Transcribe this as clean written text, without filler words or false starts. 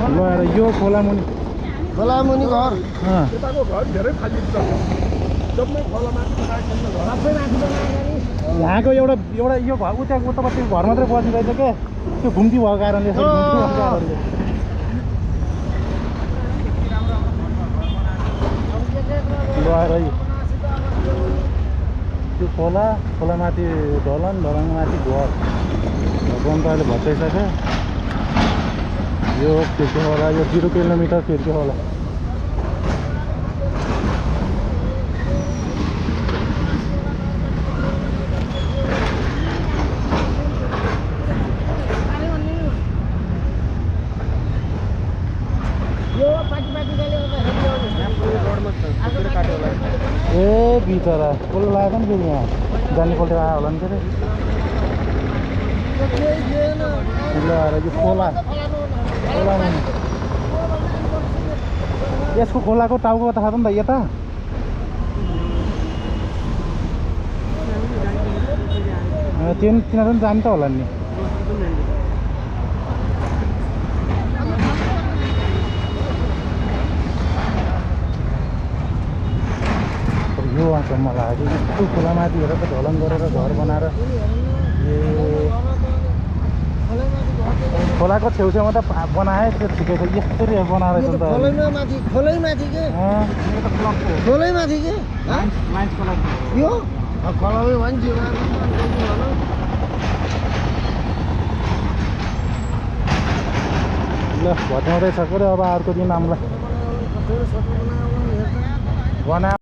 ल यो खोला मुनि घर यताको घर धेरै खाली छ जम्मै खोलामाथि बनाएको छ घर सबै माथि बनाएर नि यहाँको एउटा यो घर उतापट्टिको घर मात्रै बसिरहेछ क्या त्यो घुम्ती भएको कारणले ल त्यो खोलामाथि ढलाङमाथि घर बन त अहिले भत्काइसक्यो यो फिर्के होला यो 0 किलोमिटर फिर्के होला ए बिचरा कसले लाग्यो नि फेरि यहाँ जाने पल्ट आयो होला नि फेरि ल यो खोला यसको खोलाको टाउको थाहा छ नि त यता तिनीहरू पनि जाने त होला नि यो आसम्म लाग्यो यस्तो खोलामाथि हेरेर त ढलान गरेर घर बनाएर खोलाको छेउछेउमा त बनाए त्यो ठिकै छ यस्तरी बनाएर छ त खोलैमाथि के खोलैमाथि के यो खोलामै भन्छ ल भत्याउँदैछ के अब अर्को दिन आउँला बना